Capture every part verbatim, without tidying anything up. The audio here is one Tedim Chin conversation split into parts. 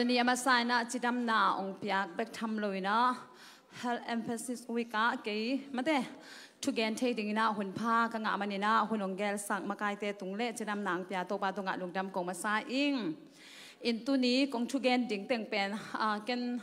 Tuni a masa inah cidamna ong piak bek tham lo inah Health Emphasis Week ah kei mate thugen thei ding inah hun pha ka ngah man inah hun ong gelsak makaite tung le cidamna ong pia Topa tungah lungdam kong masa ing. In tuni kong thugen ding teng pen ah, ken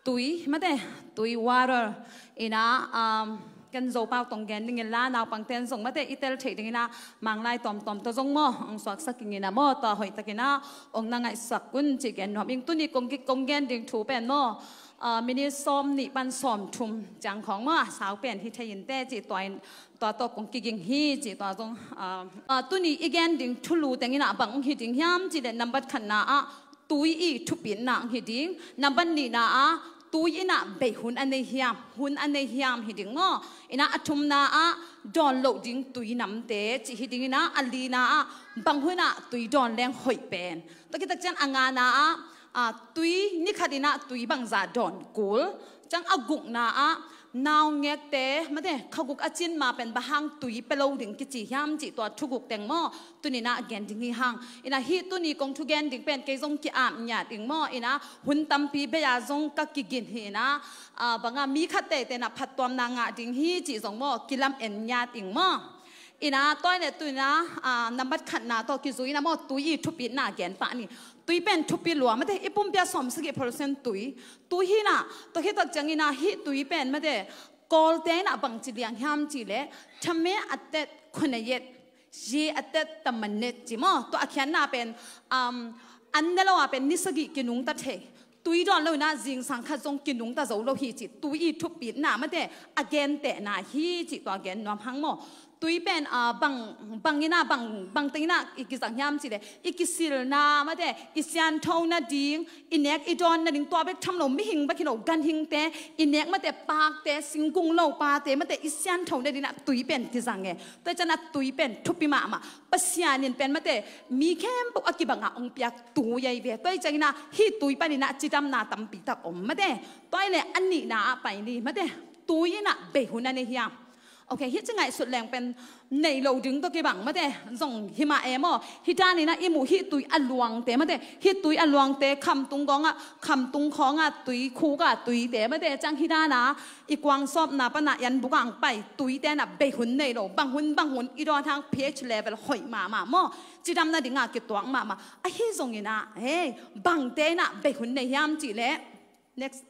tui mate tui, water inah um, ken Zopau tong gen ding inla naupangten zong mate i tel theih ding inah Manglai tawmtawm tawh zong maw ong suaksak ing inah maw tua hoihtak inah ong na ngaihsak un ci gen nuam ing. Tuni kong, kong gen ding thu pen maw ah, minit sawm nih pan sawm thum ciang khawng maw sau pen hi thei in te ci tua in tua tawh kong kiging hi ci tua zong ah, ah, tuni i gen ding thulu teng inah bang ong hi ding hiam ci le nambat khatna ah tui i thupitna ong hi ding. Nambat nihna ah tui inah bei hun a nei hiam, hun a nei hiam hi ding maw? Inah a thumna ah dawn loh ding tui namte ci hi ding inah a lina ah bang hunah tui dawn leng hoih pen. Tua kitak cian a ngana ah ah, tui nikhat inah tui bangza dawn kul ciang a gukna ah naungekte mate khaguk a cin ma pen bang hang tui pe lo ding kici hiam cih tua thuguk teng maw tuni inah gen ding hi hang. Inah hih tuni kong thugen ding pen kei zong ki-ap ngiat ing maw inah hun tampi bei-a zong ka kigin hi inah ah, banga mi khat teite inah phattuamna ngah ding hi cih zong maw kilam en ngiat ing maw. Inah tua inah tuni inah ah, nambat khatna tawh kizui inah maw tui i thupitna gen pah ni. Tui pen thupi lua mate i pumpi ah sawm sagih percent tui. Tui hi inah tua hi tak ciang inah hih tui pen mate Kawlte inah bangci liang hiam ci le tame a tet khonayet ye a tet tamanet ci maw tua a khiatna pen um, an ne lo a pen ni sagih kinungta thei. Tui dawn lo inah zingsang khat zong kinungta zo lo hi ci tui i thupitna mate a gentehna hi ci tua gen nuam hang maw. Tui pen ah, bang, bang inah bang, bang teng inah i kizang hiam ci le i kisilna mate i sianthona ding i nek i dawnna ding tua bek tham lo mihing bek hi lo ganhingte i nek mate pakte singkung lo pate mate i sianthona ding inah tui pen kizang e. Tua cian a tui pen thupi mahmah Pasian in pen mate mi khempeuh a kibangah ong piak tui ahi ve. Tua ciang inah hih tui pan inah cidamna tampi tak om mate. Tua le a nihna ah pai ni mate tui inah bei hun a nei hiam. Ok, hih ci ngaihsut leng pen nei lo ding tawh kibang mate zong hi mah e maw. Hih dan inah i muh hih tui a luangte mate hih tui a luangte khamtung kawngah khamtung khawngah tui khukah tuite mate ciang hih dan a i kuang sawpna panah i an bukah ang pai tuite inah bei hun nei lo bang hun bang hun i dawn hang pH level hoih mahmah maw cidamna dingah kituak mahmah ahi zong inah hei bangte inah bei hun nei hiam cih leh next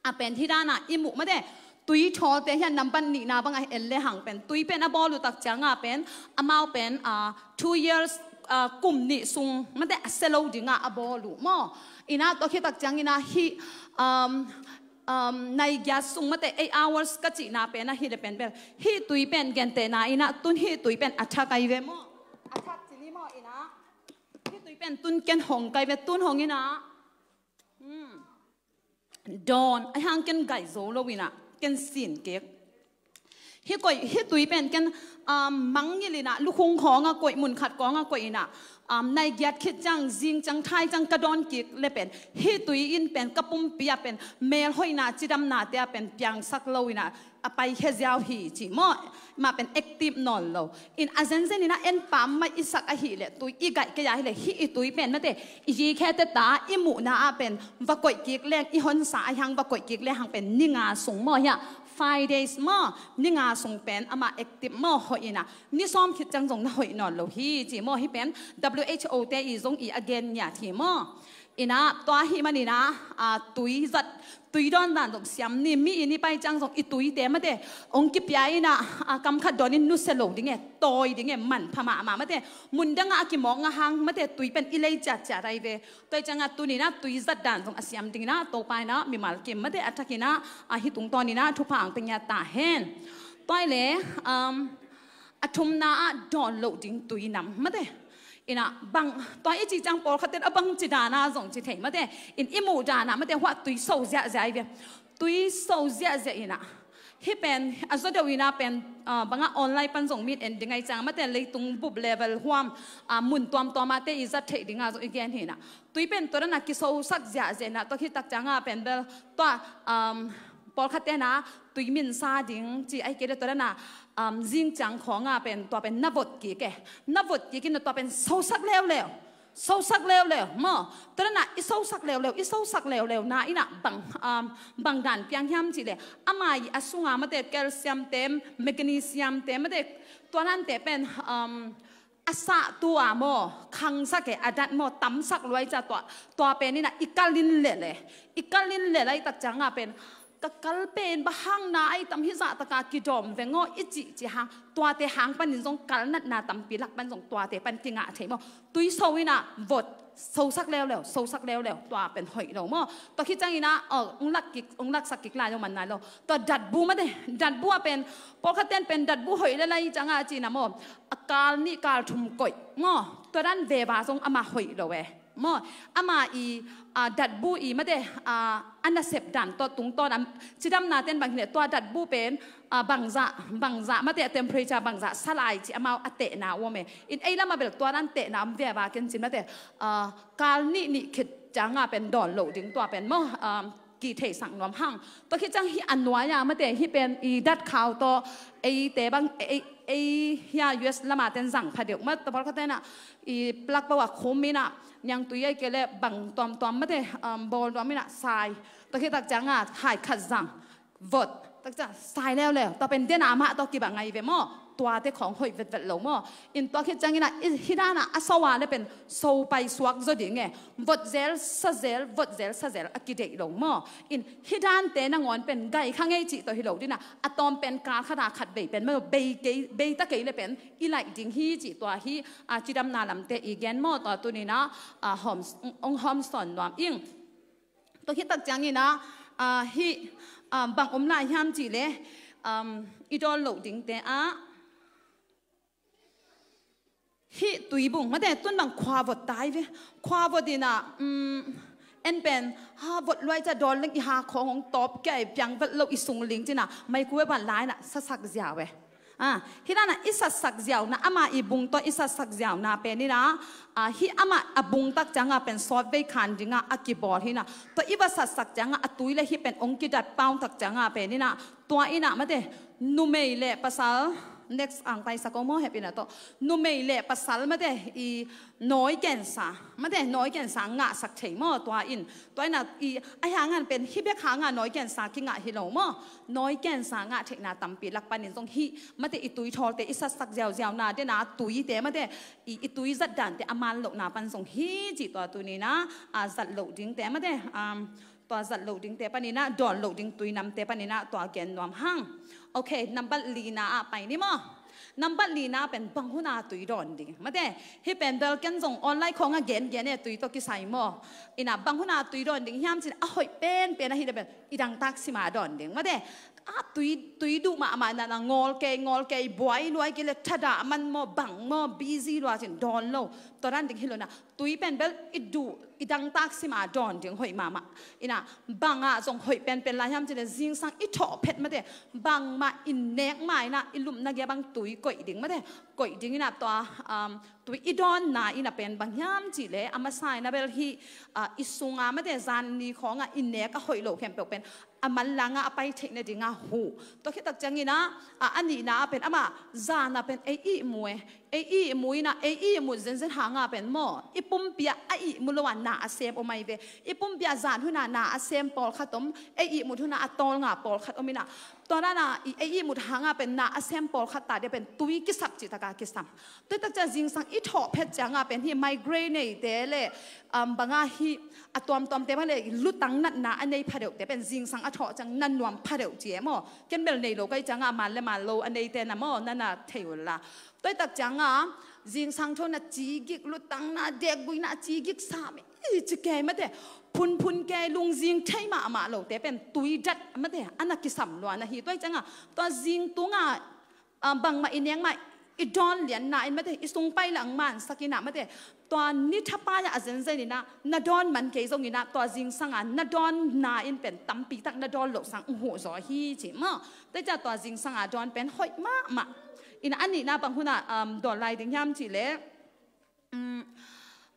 a pen hih danah i muh mate tui thawlte hian nambat nihna bangah en le hang pen tui pen a bawl uh tak ciangah pen amau pen ah, two years ah, kum nih sung mate a sia lo dingah a bawl uh maw. Inah tua khit tak ciang inah hih um, um, nai giat sung mate eight hours ka cihna pen ahi le pen bel hih tui pen gentehna inah tun hih tui pen a thak ai ve maw. A thak cili maw inah hih tui pen tun ken hong kai ve tun hong inah. Hmm. Dawn a hang ken gaih zo lo inah ken sin kik. Hih koih hih tui pen ken um, mangngilh inah lukhung khawngah koih mun khat kawngah koih inah um, nai giat khit ciang zing ciang thai ciang ka dawn kik le pen hih tui in pen ka pumpi ah pen melhoihna cidamnate ah pen piangsak lo inah a paikhia ziau hi ci maw. Mah pen active nawn lo. In a zenzen inah en pam mah i sak ahih leh tui i gaih kei ahih leh hih i tui pen mate i yikhete ta i muhna ah pen va koih kik leng i honsa a hiang va koih kik leng hang pen ni nga sung maw hiah five days maw ni nga sung pen amah active maw hoih inah ni sawm khit ciang zong na hoih nawn lo hi ci maw. Hih pen W H O te i zong i a gen ngiat hi maw. Inah tua ahih man inah ah, tui zat tui dawn dan zong siam ni mi in i pai ciang zong i tuite mate ong kipia inah ah, kam khat dawn in nusia lo ding e tawi ding e manpha mahmah mate mun dangah a kimawk ngah hang mate tui pen i lei ciatciat ai ve. Tua i ciangah tun inah tui zat dan zong a siam ding inah Topa inah mimal kim mate a thak inah ah, hih tungtawn inah thupha ang pe ngiat ta hen. Tua i le um, a thumna ah dawn loh ding tui nam mate. Inah bang tua i cih ciang pawlkhat ten a bang ci dana zong ci thei mate. In i muh dana mate huah tui so ziahziah i ve. Tui so ziahziah inah hih pen a zaw deuh inah pen ah, bangah online pan zong mit en ding ai ciang mate leitung bup level huam ah, mun tuamtuam ah te i zat theih dingah zong i gen hi inah. Tui pen tua dana kisosak ziahziah inah tua khit tak ciangah pen bel tua um, pawlkhat tena tui minsa ding ci ahi kei le tua dana um, zing ciang khawngah pen tua pen na vot kik e. Na vot kik in tua pen sosak leuleu. Sosak leuleu maw. Tua dan a i sosak leuleu, i sosak leuleu na in ah bang, um, bang dan piang hiam cih leh, ama i a sung a mate calcium te, magnesium te mate, tua dante pen, um, a sahtu a maw, khangsak e, a dat maw, tamsak lua i ci a, tua, tua pen in ah i kal in lel e. I kal in lel a, i tak ciang a pen, ka kal pen bang hang na ai tam, hih zah tak a kidawm veng aw i cih, cih hang, tuate hang panin zong kal natna tampi lak pan zong tuate pan kingah thei maw. Tui so in ah vot, sosak leuleu, sosak leuleu, tua pen hoih lo maw. Tua khit ciang in ah, oh, ong lak kik, ong laksak kik lai lo man nai lo. Tua datbu mate, datbu a pen, pawlkhat ten pen datbu hoih lel a i ciang a ci in ah maw, a kal nih kal thum koih maw. Tua dan veve zong ama hoih lo e. Maw, ama i, ah, datbu i mate, ah, a nasep dan tawh tungtawn a, cidamna ten bang hi leh tua datbu pen, ah, bangzah, bangzah mate, a temperature bangzah sa lai ci amau a tehna om e. In ei lam a bel tua dan tehna om veve ken cin mate, ah, kal nih nih khit ciang a pen dawn loh ding tua pen maw, ah, kitheisak nuam hang. Tua khit ciang hih a nuai a mate, hih pen i dat khau tawh, eite bang, ei, ei hia U S lam a ten zang pha deuh maw, tua pawlkhat ten ah i plak bawh a khum in ah, niangtui ai kei leh bang tuamtuam mate, um, bawl nuam in ah sai. Tua khit tak ciang a hai khat zang, vot, tak ciang sai leuleu. Tua pen den a mah tawh kibang ai ve maw. Tuate khawng hoih vetvet lo maw. In tua khit ciang in ah, i, hih dan a a so a leh pen so pai suak zaw ding e. Vot zel sa zel, vot zel sa zel a kideih lo maw. In hih dante nangawn pen gai kha ngei cih tawh hi lo ding a, a tawm pen kal khat a khat bei pen maw, bei kei, bei ta kei leh pen i laih ding hi cih tua hi, a, cidamna lamte i gen maw. Tua tuni in ah, a, hawm, ong hawm sawn nuam ing. Tua khit tak ciang in ah, a, hih, a, bang om lai hiam cih leh, um, i dawn loh dingte ah, hih tuibung mate, tun bang khuavot tai ve. Khuavot in ah, um, en pen, ha, vot luai ca dawn leng i ha khawng hong tawp kia i piang vet lo i sung ling ci in ah, maikuve ban lai in ah sasak ziau e. Ah, hih dan a i satsak ziauna, ama i bung tawh i satsak ziauna pen in ah, ah, hih ama a bung tak ciang a pen sawtvei khan ding a a kibawl hi in ah. Tua i va satsak ciang a a tui leh hih pen ong kidat paung tak ciang a pen in ah, tua in ah mate, numei leh pasal, next ang taisak ong maw, hehpihna tawh. Numei leh pasal mate, i nawi kensa mate, nawi kensa ngahsak thei maw, tua in. Tua in ah, i, a hang an pen hih bek hang a nawi kensa kingah hi lo maw. Nawi kensa ngah theihna tampi lak panin zong hih mate, i tui thawlte i satsak ziauziauna den a tuite mate, i, i tui zat dante a man lohna pan zong hi cih tua tuni in ah, a, zat loh dingte mate, um, tua zat loh dingte pan in ah, dawn loh ding tuinamte pan in ah tua gen nuam hang. Ok, nambat lina ah pai ni maw. Nambat lina pen bang hun a tui dawn ding mate. Hih pen bel ken zong online khawng a gen gen e, tui tawh kisai maw. In ah bang hun a tui dawn ding hiam cih leh, a hoih penpen ahih leh pen i dangtak sim a dawn ding mate. A tui, tui duh mahmah in ah, ngawl kei, ngawl kei, buai luai kei leh thadah man maw, bang maw, busy lua ci in dawn lo. Tua dan ding hi lo in ah, tui pen bel i duh, i dangtak sim a dawn ding hoih mahmah. In ah bang ah zong hoih penpen lai hiam cih leh, zingsang i thawh phet mate, bangmah i nek ma in ah i lupna gei ah bang tui koih ding mate. Koih ding in ah tua, um, tui i dawnna in ah pen bang hiam cih leh, a masa in ah bel hih, ah, i sung a mate, zan ni khawng a i nek a hoih lo khempeuh pen a manlang a a pai theih nading a huh. Tua khit tak ciang in ah, a, a nihna ah pen ama zan a pen ei ihmu e. Ei ihmu in ah, ei ihmut zenzen hang a pen maw, i pumpi ah a ihmu lo a na a sem om ai ve. I pumpi ah zan hun a na a sem pawlkhat om, ei ihmut hun a a tawlnga pawlkhat om in ah. Tua dan a i, ei ihmut hang a pen na a sem pawlkhat ta ding pen tui kisap cih tak a kisam. Tua tak ciang zingsang i thawh phet ciang a pen hih migraine neite leh, um, bang a hih a tuamtuamte bang leh lutang natna a nei phadeuhte pen zingsang a thawh ciang na nuam phadeuh ci e maw. Ken bel nei lo ka hih ciang a, man leh man lo a neite na maw, na na thei un la. Tua tak ciang a zingsang tho na cigik, lutang na, dekgui na cigik, sam i ci kei mate, phunphun kei, lungzing thei mahmah lote pen tui dat mate, a na kisam lua na hi. Tua ciang a tua zing tung a, ah, bangmah i nek mah i dawn lianna in mate, i sung pai lang mansak in ah mate, tua ni thapai ah a zenzen in ah na dawn man kei zong in ah, tua zingsang a na dawnna in pen tampi tak na dawn loh sang uh huh zaw hi ci maw. Tua ciang tua zingsang a dawn pen hoih mahmah. In ah a nihna bang hun ah, um, dawn lai ding hiam cih leh, um,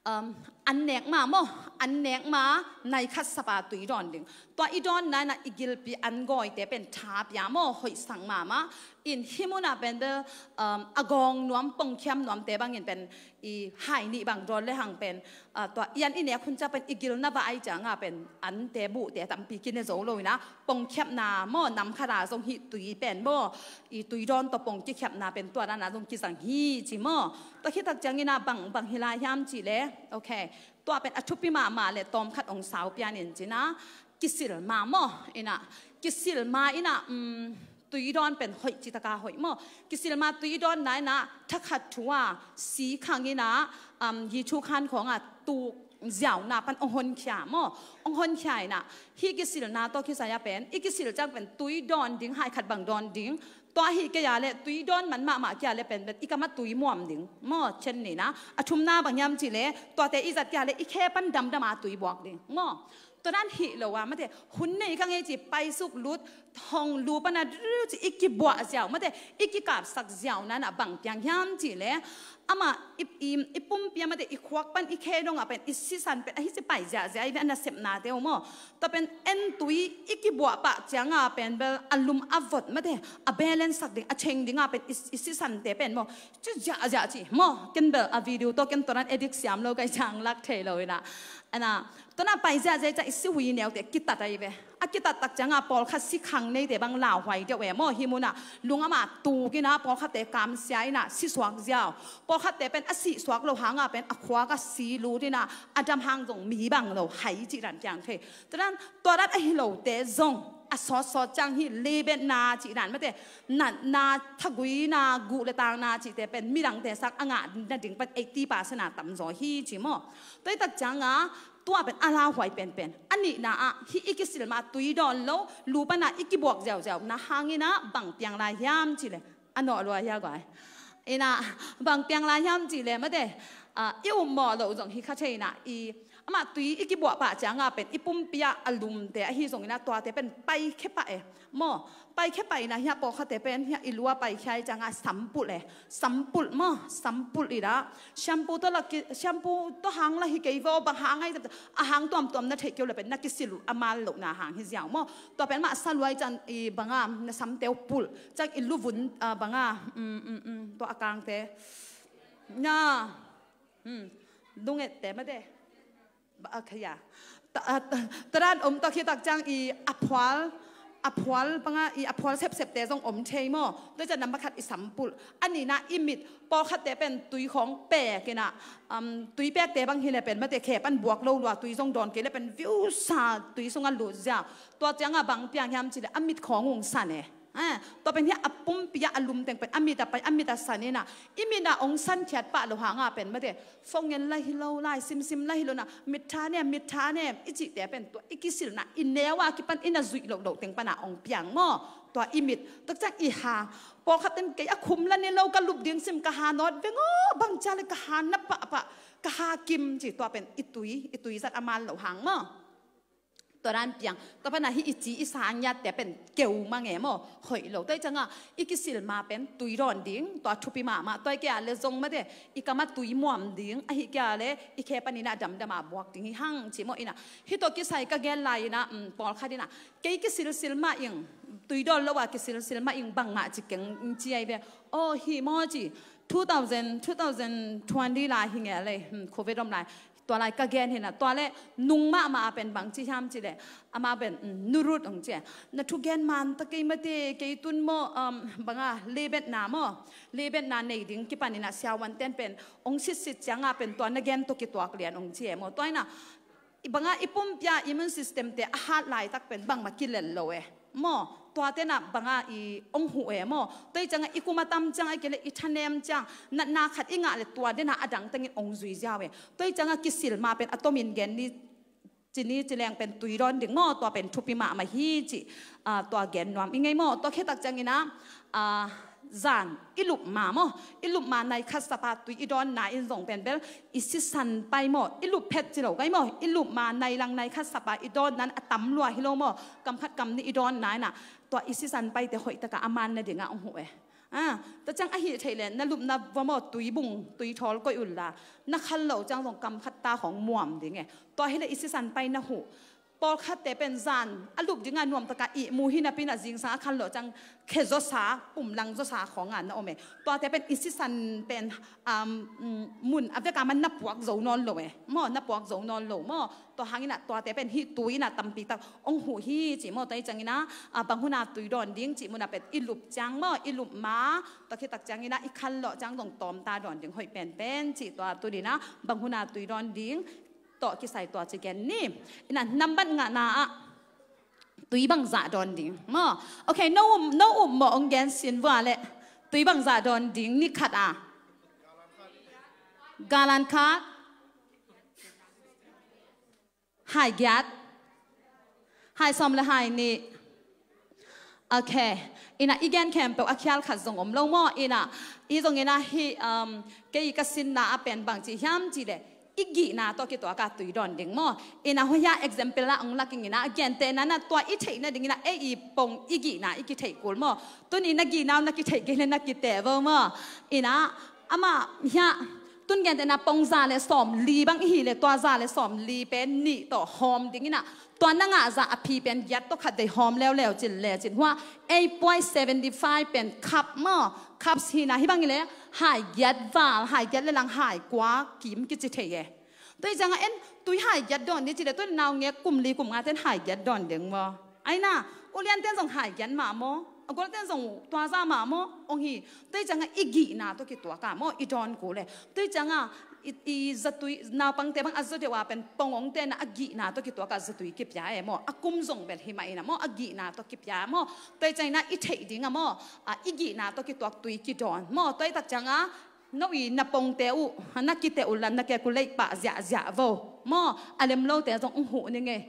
um, an nek ma maw, an nek ma nai khat sap a tui dawn ding. Tua i dawnna in ah i gilpi an gawite pen tha pia maw, hoihsak mahmah. In hih mun ah pen bel, um, a gawng nuam, pongkhiam nuamte bangin pen i hai nih bang dawn le hang pen, ah, tua i an i nek hun ciang pen i gil na va ai cianga pen ante buhte tampi kine zo lo ina, pongkhiapna maw, nam khat a zong hih tui pen maw, i tui dawn tawh pong kikhiapna pen tua dana zong kizang hi ci maw. Tua khit tak ciangina bang, bang hi lai hiam cih le, ok, tua pen a thupi mahmah le tawm khat ong sau pian in cina, kisil ma maw ina, kisil ma ina, um, tui dawn pen hoih citaka hoih maw. Kisil ma tui dawn na ina, thakhat thu a si khang ina, um, hi thu khan khawng a tuk ziau na pan ong honkhia maw. Ong honkhia ina, hi kisilna tawh kisai a pen, i kisil ciang pen tui dawn ding, hai khat bang dawn ding. Tua hi kei a le tui dawn man mahmah kia le pen, pen i kam a tui muam ding maw, cen nina. A thumna bang hiam cih le, tuate i zat kia le i khe pan damdam a tui buak ding maw. Tua dan hih lo a mate, hun nei ka ngei ci paisuk lut, hong lu pana dru ci i kibuah ziau mate, i kikapsak ziau nana bang piang hiam cih le, ama i, i, i pumpi a mate, i khuak pan i khe dong a pen, i sisan pen ahi ci pai ziahziah i ve a nasepnate uh maw. Tua pen en tui i kibuah pah cianga pen bel a lum a vot mate, a balance sak ding, a cheng dinga pen i, i sisante pen maw, ci ziahziah ci maw. Ken bel a video tawh ken tua dan edit siam lo kai ciang lak thei lo ina. Ana, tua na pai ziahziah ciang i si hui neute kitat ahi ve. A kitat tak cianga pawlkhat si khang neite bang lauhuai deuh e maw. Hi muna lung ama tuk ina, pawlkhatte kamsia ina si suak ziau. Pawlkhatte pen a sih suak lo hanga pen a khuak a si lut ina, a dam hang zong mi bang lo hai cih dan piang thei. Tua dan, tua dan ahi lote zong a sawtsawt ciang hi lebetna cih dan mate, natna, thaguina, guh le tangna cihte pen midangte sang a ngah nading pan eighty percent a tamzaw hi ci maw. Tua hi tak cianga tua pen a lauhuai penpen. A nihna ah hih i kisil ma tui dawn lo, lu pana i kibuak ziauziau na hangina bang piang lai hiam cih le, a nawh lua hia guai. Ina, bang piang lai hiam cih le mate, ah, i ummawh loh zong hi kha thei ina, i amah tui i kibuah pah cianga pen i pumpi ah a lumte ahi zongina tuate pen paikhia pah e maw. Paikhia pah ina hia pawlkhatte pen hia i lua paikhia i cianga sampulh e. Sampulh maw, sampulh ina. Shampoo tawh la ki, shampoo tawh hang la hi kei vaw, bang hang ai, a hang tuamtuam na theih keu le pen na kisil uh a mal lohna hang hi ziau maw. Tua pen mah sa luai ciang i banga na samte uh pulh ciang i luvun, ah, banga, um, um, um, tua a kangte na, um, lungette mate. Ba, a, kaya. Ta, a, ta, tadan om tak hi tak ciang i a phual, a phual banga i a phual sepsepte zong om thei maw. Tua ciang nambat khat i sampulh. A nihna i mit, pawlkhatte pen tui khawng pek ina, um, tui pekte bang hi le pen mate khe pan buak lo lua, tui zong dawn kei le pen viusa tui sunga lut zia. Tua cianga bang piang hiam cih le a mit khawng ung san e. Ah, tua pen hia a pumpi ah a lumteng pen a mit a pai, a mit a san ina, i mit a ong sankhiat pah lo hanga pen mate, phone ngen la hi lo, lai simsim la hi lo na, mit tha nem, mit tha nem i cihte pen tua i kisilna i neu a kipan i na zuih lohloh teng pana ong piang maw. Tua i mit tak ciang i ha, pawlkhat ten kei a khum la ni lo, ka lup ding sim, ka ha nawt veng aw, bang cia le ka ha na pahpah, ka ha kim ci, tua pen i tui, i tui zat a mal lo hang maw. Tua dan piang, tua pana hi i ci i sa ngiatte pen keu mang e maw, hoih lo. Tua hi cianga i kisil ma pen tui dawn ding, tua thupi mahmah, tua hi kei a le zong mate, i kam a tui muam ding, ahi kei a le i khe panina damdam a buak ding hi hang ci maw ina. Hi tua kisai ka gen lai ina, um, pawlkhat ina, kei kisilsil mah ing, tui dawn lo a kisilsil mah ing bangmah ci keng ci ai ve. Aw, hi maw ci, two thousand, two thousand twenty lai hi ngei lei, hmm, covid om lai. Tua lai ka gen hi na, tua le nung mahmah a pen bang ci hiam ci le, ama pen, um, Nu Rut ong ci e. Na thugen man ta kei mate, kei tun maw, um, banga lebetna maw, lebetna nei ding kipan ina siavuanten pen ong sitsit cianga pen tua na gen tawh kituak lian ong ci e maw. Tua ina, i banga i pumpi a immune system te a hat laitak pen bangmah kilel lo e maw. Tuate na banga i ong huh e maw. Tua hi cianga i kum a tam ciang, a kei le i thanem ciang, natna khat i ngah le tua dena a dang tengin ong zui ziau e. Tua hi cianga kisil ma pen a tomin gen ni, ci ni, ci leng pen tui dawn ding maw, tua pen thupi mahmah hi ci, ah, tua gen nuam i ngei maw. Tua khit tak ciangina, ah, zan i lup ma maw, i lup ma nai khat sapa tui i dawnna in zong pen bel i sisan pai maw, i lup phet ci lo kai maw, i lup ma nai lang nai khat sapa i dawnna in a tam lua hi lo maw, kam khat kam nih i dawnna ina, tua i sisan paite hoihtaka a man nadinga ong huh e. Ah, tua ciang ahi thei le na lupna va maw tui bung, tui thawl koih unla, na khal lo ciang zong kam khat ta khawng muam ding e. Tua hi le i sisan pai na huh Pawlkhatte pen zan a lup dingah nuamtaka ihmu hi napi-in ah zingsang a khanlawh ciang khe zawsa, pumlang zawsa khawngah na om e. Tuate pen i sisan pen, um, um, mun a vekah man na puak zo nawn lo e maw, na puak zo nawn lo maw. Tua hangin ah tuate pen hih tui in ah tampitak hong huh hi cih maw. Tua hi ciangin ah, a, bang hun a tui dawn ding cih munah pen i lup ciang maw, i lup ma, tua khit tak ciangin ah i khanlawh ciang zong tawmta dawn ding hoih penpen cih tua tuni-in ah bang hun a tui dawn ding tawh kisai tua ci gen ni. In ah nambat ngahna ah tui bangzah dawn ding maw. Ok, no um, no um maw, hong gen sin vua leh. Tui bangzah dawn ding ni khat ah. Galan khat. Hai giat. Hai sawm le hai nih. Ok. In ah i gen khempeuh a khial khat zong om lo maw. In ah i zong in ah hih, um, kei ka sinna ah pen bang ci hiam cih leh i gihna tawh kituaka tui dawn ding maw. In ah hua hia example ah hong lak ing in ah, a gentehna in ah tua i theih nading in ah ei i pong i gihna i kitheih kul maw. Tuni na gihna uh na kitheih kei leh na kiteh vo maw. In ah amah hia tun gentehna pong za le sawm li bang i hih leh tua za le sawm li pen nih tawh hawm ding in ah tua na ngah zah a phi pen giat tawh khat vei hawm leuleu cin lecin hua eight point seventy five pen cup maw. Cups hi in ah hih bang hi leh hai giat val, hai giat le lang hai kua kim kici thei e. Tua hi ciangah en tui hai giat dawn ni cih leh tua naungek kum li kum nga ten hai giat dawn ding maw. Ai na, ulianten zong hai giat mah maw, a gualten zong tua za mah maw, hong hi. Tua hi ciangah i gihna tawh kituaka maw i dawn kul e. Tua hi ciangah i, i zatui, naupangte bang a zaw deuh a pen pongongte in ah a gihna tawh kituaka zatui kipia e maw. A kum zong bel hi mah in ah maw, a gihna tawh kipia maw. Tua hi ciangin ah i theih dingah maw, a, i gihna tawh kituak tui kidawn maw. Tua hi tak ciangah no i na pongte uh na kiteh uh la na calculate pah ziahziah vo maw. A lem lote zong hong huh ning e.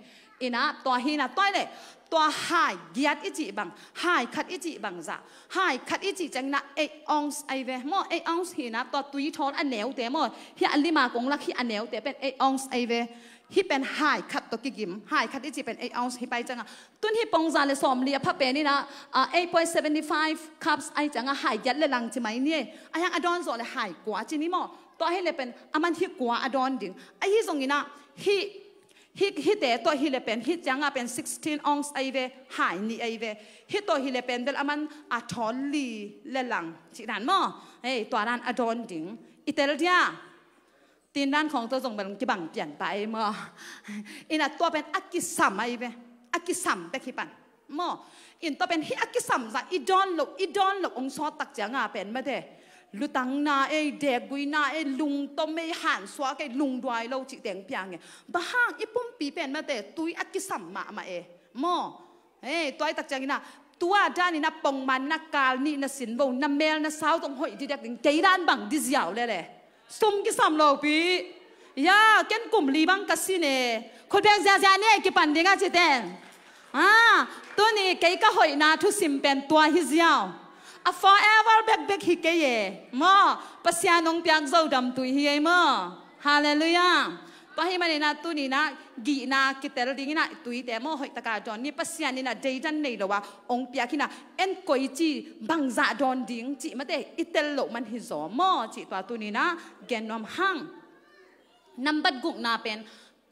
In ah tua hi in ah tua hi leh tua hai giat i cih bang, hai khat i cih bang zah, hai khat i cih ciangin ah eight ounce ai ve maw. Eight ounce hi in ah tua tui thawl a neute maw, hih a lima kong lak hih a neute pen eight ounce ai ve. Hih pen hai khat tawh kigim, hai khat i cih pen eight ounce hi pai ciangah tun hih pong za le sawm li a pha pen in ah, ah, eight point seventy five cups ai ciangah hai giat le lang ci mai ni e. A hiang a dawn zawh leh hai kua ci ni maw. Tua hi leh pen a man hih kua a dawn ding. Ahi zongin ah hih, hih, hihte tawh hi leh pen hih ciangah pen sixteen ounce ai ve, hai nih ai ve. Hih tawh hi leh pen bel a man a thawl li le lang cih dan maw. Ei, tua dan a dawn ding i tel dia. Tindan khawng tawh zong bel kibang pian ta ei maw. In ah tua pen a kisam ai ve. A kisam bek hi pan maw. In tua pen hih a kisam zah i dawn loh, i dawn loh hong sawt tak ciangah pen mate lutangna ei, dekguina ei, lungtom ei, hansuak ei, lungduai lo cih teng piang e. Bang hang i pumpi pen mate tui a kisam mahmah e maw. Ei, tua hi tak ciangin ah tua dan in ah pongman na kal nih na sin vo, na mel na sau zong hoih didek ding, kei dan bang di ziau lele. Sum kisam lopi. Ya, ken kum li bang ka sin e. Khut beng ziahziah ni e, kipan ding a ci ten. Ah, tuni kei ka hoihna thusim pen tua hi ziau. A forever bekbek hi kei e maw. Pasian hong piak Zo damtui hi ei maw. Halleluiah. Tua hi manin ah tuni in ah gihna kitel dingin ah tuite maw hoihtaka dawn ni. Pasian in ah deidan nei lo a hong piak hi in ah en koici bangzah dawn ding cih mate i tel loh man hi zaw maw cih tua tuni in ah gen nuam hang. Nambat gukna pen,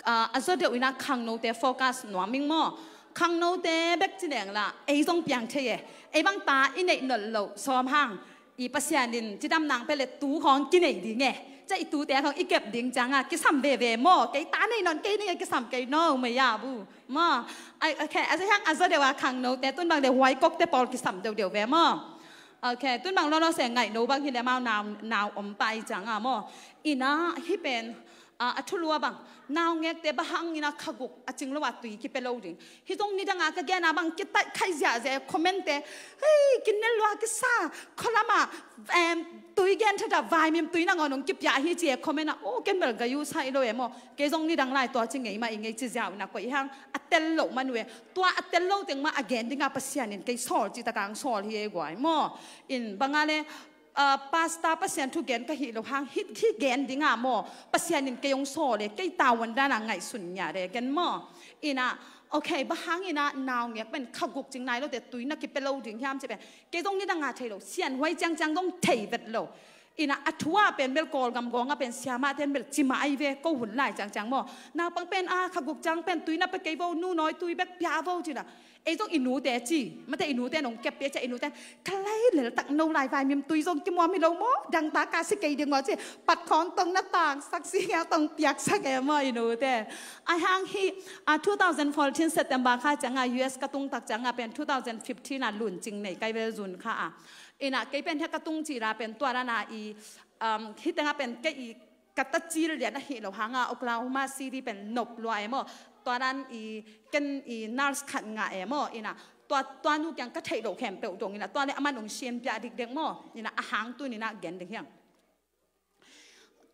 ah, a zaw deuh in ah khangnote focus nuam ing maw. Khangnote bek ci leng lah ei zong piang thei e. Ei bang ta i neih nolh loh sawm hang. I Pasian in cidam nang pia leh tu khawng kinei ding e. Cia i tute khawng i kep ding ciangah kisam veve maw. Kei ta nei nawn kei ning e, kisam kei no maya bu maw. Ai, ok, a zaw hiang a zaw deuh a khangnote tun bang leh huai kokte pawl kisam deuhdeuh ve maw. Ok, tun bang lawlaw se ngaih no bang hi leh amau nau, nau om pai ciangah maw. In ah hih pen, ah, a thulu a bang naungekte bang hangin ah kha guk a cing lo a tui kipia lo ding. Hih zong nidang a ka gen a bang kitaih khai ziahziah e, comment te. Hei, kinel lua kisa, khualam ah, em, tui gen tha da, vaimim tui nangawn hong kipia hi ci e comment ah. Oh, ken bel gai uh sai lo e maw. Kei zong nidang lai tua ci ngei mah i ngei ci ziau in ah koih hang a tel loh man uh e. Tua a tel lo teng mah a gen ding a Pasian in kei sawl cih tak a hong sawl hi e guai maw. In bang a leh, ah, pastor Pasian thu gen ka hih loh hang hih, hih gen ding a maw Pasian in kei hong sawl e, kei tavuan dan a ngaihsun ngiat e gen maw. In ah, ok, bang hangin ah naungek pen kha guk cing nai lote tui na kipia lo ding hiam cih pen. Kei zong nidang a thei lo, sianhuai ciangciang zong thei vet lo. Ina a thu ah pen bel Kawlgam gawng ah pen siamah ten bel cimah ahi ve, ko hun lai ciangciang maw. Naupang pen a kha guk ciang pen tui na pia kei vo, nu nawi tui bek pia vo cina. Ei zong i nute ci, mate i nute nong kep pia cia i nute. Ka lai lel tak no lai vai mim tui zong kimuam hi lo maw, dangtak a si kei ding maw ci. Pat khawng tong na tangsak si ngiau tong piaksak e maw i nute. Ai hang hi, a two thousand fourteen September kha ciang a U S ka tung tak ciang a pen two thousand fifteen a lun cing nei kai vel zun kha a. Ina kei pen hia ka tung ci la pen tua dan a i, um, hi teng a pen kei i ka ta cil lian a hi lo hang a Oklahoma City pen nop lua e maw. Tua dan i ken i nurse khat ngah e maw. Ina tua, tua nu kiang ka theih lo khempeuh dong ina tua le aman ong siam pia dikdek maw. Ina a hang tu nina gen ding hiang.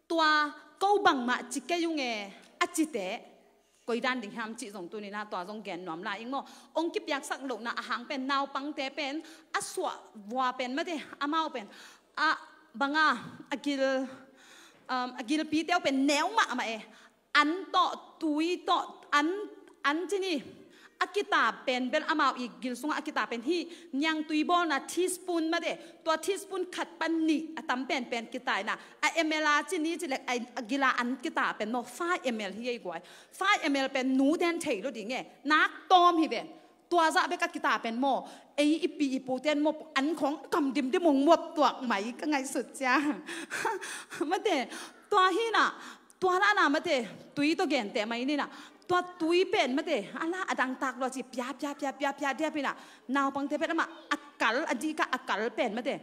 Tua ko bangmah ci kei ung e a cite koi dan ding hiam cih zong tu nina tua zong gen nuam lai ing maw. Ong kipiaksak lohna a hang pen naupangte pen a suah vua pen mate amau pen a banga a gil, um, a gilpite uh pen neu mahmah e. An tawh tui tawh an, an cini a kita pen bel amau i gil sungah a kita pen hi niangtui bawlna teaspoon mate tua teaspoon khat pan nih a tam penpen kita ina a M L a cini ci lek a gila an kita pen maw five M L hi ei guai. Five M L pen nu den thei lo ding e nak tawm hi ven. Tua zah bek a kita pen maw ei i pi i pu ten maw an khong kam dimdim ong muap tuak mai ka ngaihsut cia. Mate tua hi na tua la na mate tui to gen te mai ni na tua tui pen mate a la a dangtak lo ci pia pia pia pia pia dia pi na naupangte pen ama a kal a dika a kal pen mate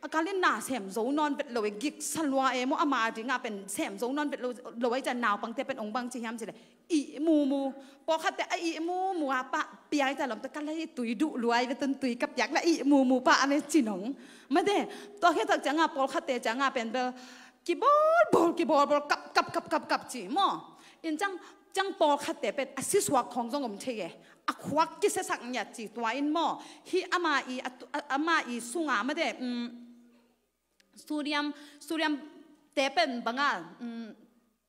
a kal in na sem zo nawn vet lo e gik sa lua e maw ama dinga pen sem zo nawn vet lo lo ai ca naupangte pen ong bang ci hiam ci le. Ih mumu pawlkhatte a ih mumu a pah piai ta lom ta ka lei tui duh luai ve tun tui ka piak la ih mumu pah a ve cinong. Mate tua khia tak cianga pawlkhatte cianga pen bel kibawlbawl kibawlbawl kap kap kap kap kap ci maw. In ciang ciang pawlkhatte pen a sisuak khawng zong om thei e. A khuak kisiasak ngiat ci tua in maw. Hi ama i ama i sunga mate suriam suriam te pen banga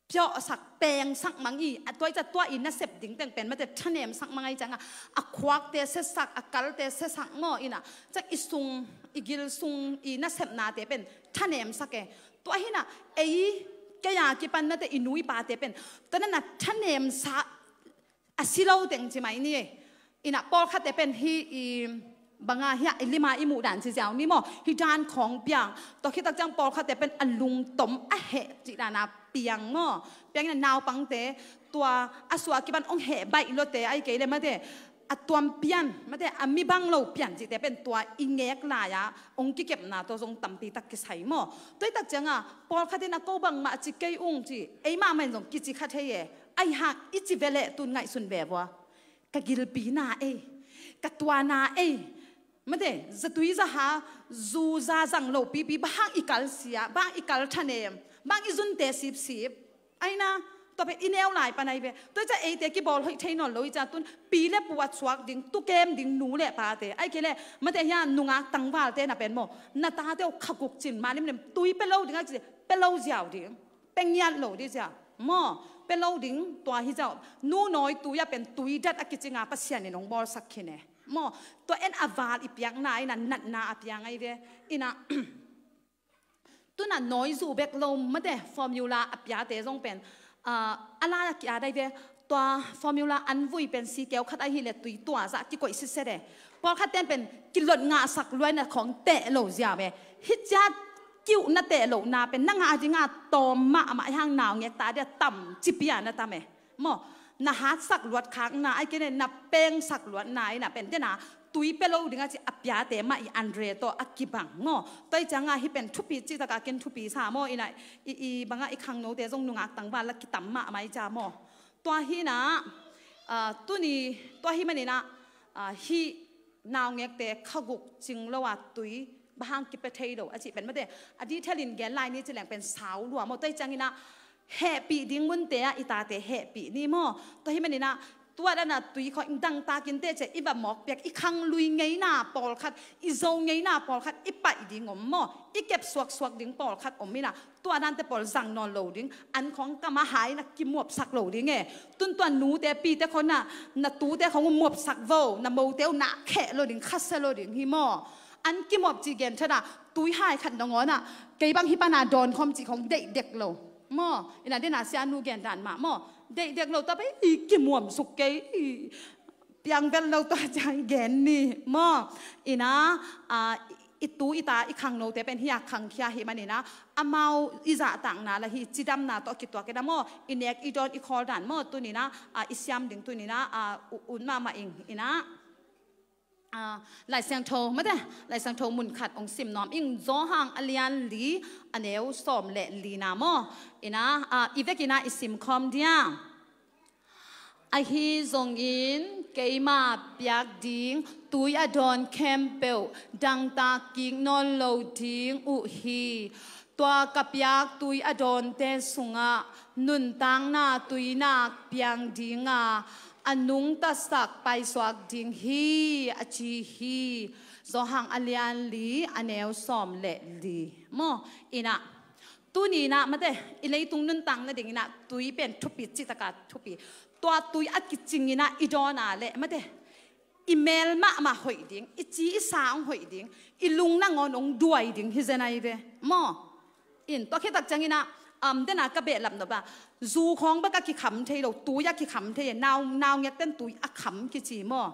piawhsak pengsak mang i a tuai ca tua i nasep ding teng pen mate thanemsak mang ai canga a khuakte sesak a kalte sesak maw ina cak i sung i gil sung i nasepnate pen thanemsak e. Tua hina ei keia kipan mate i nu i pate pen tana na thanemsak a si lo teng ci mai ni. Ina pawlkhatte pen hi i banga hia i lima i muh dan ci ziau ni maw hi dan khawng piang. Tua khitak ciang pawlkhatte pen a lungtom a heh cih dana piang maw. Piang ina naupangte tua a sua kiban ong heh baih lote ai kei le mate a tuam pian mate a mi bang lo pian cihte pen tua i ngek lai-a ong kikepna tua zong tampi tak kisai maw. Tua i tak cianga pawlkhat ina ko bangmah ci kei ung ci ei mahmah in zong kici kha thei e. Ai hak i ci ve leh tun ngaihsun ve vua. Ka gilpi na ei ka tua na ei. Mate zatui zaha zu za zang lo pipi bang hang i kal sia bang hang i kal thanem bang hang i zunte sipsip. Aina tua pen i neu lai pan ai ve. Tua i ca eite kibawl hoih thei nawn lo i ca tun pi le pu a chuak ding tukem ding nu le pate ai kei le mate hia nungak tangvalte na pen maw na tate uh kha guk cin ma limlim tui pe lo ding a ci pe lo ziau ding. Pe ngiat lo dih zia maw pe lo ding tua hi zia nu nawi tui a pen tui dat a kicinga Pasian in hong bawlsak khin e. Maw tua en a val i piakna ina natna a piang ai ve. Ina tuna nawi zu bek lo mate formula a piate zong pen a la a ki a dai ve. Tua formula an vui pen sikeu khat ahi le tui tua zah kikoih siset e. Pawlkhat ten pen kilot ngahsak luaina khawng teh lo zia ve. Hi ciat kiuh na teh lohna pen na ngah dinga tawm mahmah hang naungek ta dia tam cipia na tam e. Maw na hatsak luat khakna ai kene na pengsak luatna ina pen dena tui pe lo dinga ci a piate mah i andre tawh a kibang maw. Toi cianga hi pen thupi ci taka kin thupi sa maw ina i, i banga i khangnote zong nungak tangval la kitam mahmah i ca maw. Tua hina tuni tua hi manina hi naungekte kha guk cing lo a tui bang hang kipe thei lo a cih pen mate a detail in gen lai ni ci leng pen sau lua maw. Tua hi ciangina hehpih ding munte ah i tate hehpih ni maw. Tua hi manina tua dana tui khawng dangtakin teh cia i va mawk piak i khang lui ngeina pawlkhat i zo ngeina pawlkhat i paih ding om maw. I kep suaksuak ding pawlkhat om ina tua dante pawl zang nawn lo ding an khawng kama hai na kimuapsak lo ding e. Tun tua nute pite khawng na na tute khawng muapsak vo na mote uh na kheh lo ding khase lo ding hi maw. An kimuap cih gen thadah, tui hai khat nangawnah kei bang hih pana dawn khawm cih khong deih dek lo maw. Ina dena sianu gen dan mah maw, deih dek lo, tua pen i kimuam suk kei, i piang bel lo tua ciang gen ni maw. Ina, a, i tu i ta i khangnote pen hia khangkhia hi manina, amau i zahtakna la hi cidamna tawh kituak ina maw, i nek i dawn i khawl dan maw tunina, a, i siam ding tunina, a, u-, un mahmah ing ina. A, Lai Siangtho mate, Lai Siangtho mun khat ong sim nuam ing, Johan a lian li, a neu sawm le lina maw. Ina, a, i vekina i sim khawm dia. Ahi zongin keima piak ding tui a dawn khempeuh dangtak kik nawn lo ding uh hi. Tua ka piak tui a dawnte sungah nuntakna tuinak piang dinga a nungtasak paisuak ding hi, a ci hi. Johan a lian li, a neu sawm le li maw. Ina, tuninah mate, i leitung nuntak nadinginah tui pen thupi, citaka thupi. Tua tui a kicinginah i dawna le mate, i mel mahmah hoih ding, i ci i sa hong hoih ding, i lung nangawn hong duai ding hi zenai ve maw. In tua khitak cianginah, um, dena ka behlap nop a, zu khawng bek a kikham thei lo, tui a kikham thei, nau, naungekten tui a kham kici maw.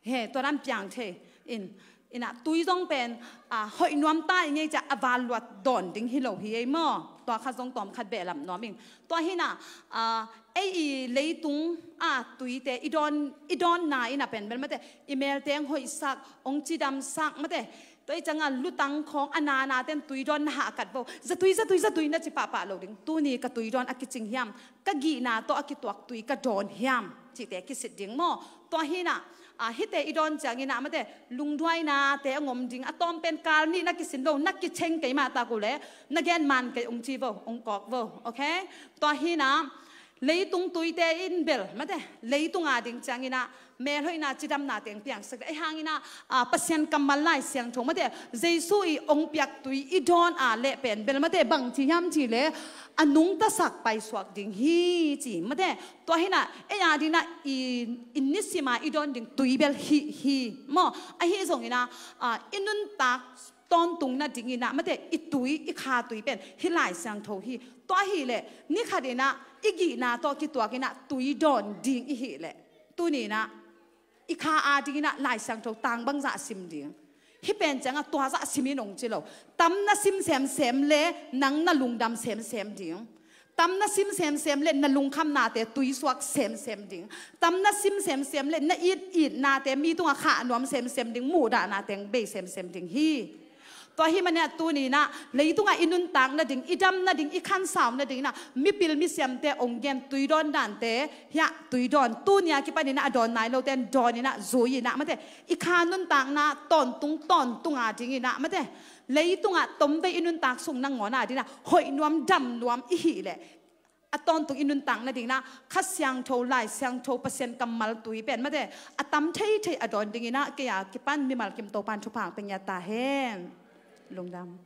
He, tua dan piang thei. In, ina tui zong pen, a, hoih nuam ta i ngei cia a val luat dawn ding hi lo hi ei maw. Tua khat zong tawm khat behlap nuam ing. Tua hina, a, ei i leitung a tuite i dawn, i dawnna ina pen bel mate, i melteng hoihsak, ong cidamsak mate. Tua i cianga lutang khawng a nanaten tui dawn na hahkat vo, zatui, zatui, zatui na ci pahpah lo ding. Tuni ka tui dawn a kicing hiam, ka gihna tawh a kituak tui ka dawn hiam cihte kisit ding maw. Tua hina, a, hihte i dawn cianginah mate, lungduainate a ngom ding, a tawm pen kal nih na kisin vo, na kicheng kei mah tak uh le, na gen man kei ung ci vo, ung kawk vo, okay? Tua hina, leitung tuite in bel mate, leitung a ding cianginah melhoihna cidamna teng piangsak ding. Ei hangina, a, Pasian kammal Lai Siangtho mate, Jesu i ong piak tui i dawn a leh pen bel mate, bang ci hiam ci le, a nungtasak paisuak ding hi ci mate. Tua hina, ei a dina i, i nisima i dawn ding tui bel hi, hi maw. Ahi zongina, a, i nuntak tawntung nadingina mate, i tui, i kha tui pen hih Lai Siangtho hi. Tua hileh, ni khatina i gihna tawh kituakina tui dawn ding i hileh, tunina i kha a dingina Lai Siangtho tang bangzah sim ding. Hih pen cianga tuazah simin ong ci lo. Tam na sim semsem le nang na lungdam semsem ding. Tam na sim semsem le na lungkhamnate tuisuak semsem ding. Tam na sim semsem le na it itnate mi tunga khah nuam semsem ding, muhdahna teng bei semsem ding hi. Tua hi mania tuninah leitunga i nuntak nading, i dam nading, i khansau nadingina mipil misiamte ong gen tui dawn dante, hiah tui dawn, tunia kipanina a dawn nai loten dawnina zuiina mate, i kha nuntakna tawntung tawntunga dingina mate, leitunga tomvei i nuntak sung nangawna dina hoih nuam dam nuam i hileh, a tawntung i nuntak nadingina Kha Siangtho, Lai Siangtho, Pasian kammal tui pen mate, a tam theithei a dawn dingina kei a kipan mimal kim Topan thupha pia ngiat ta hen. Lungdam.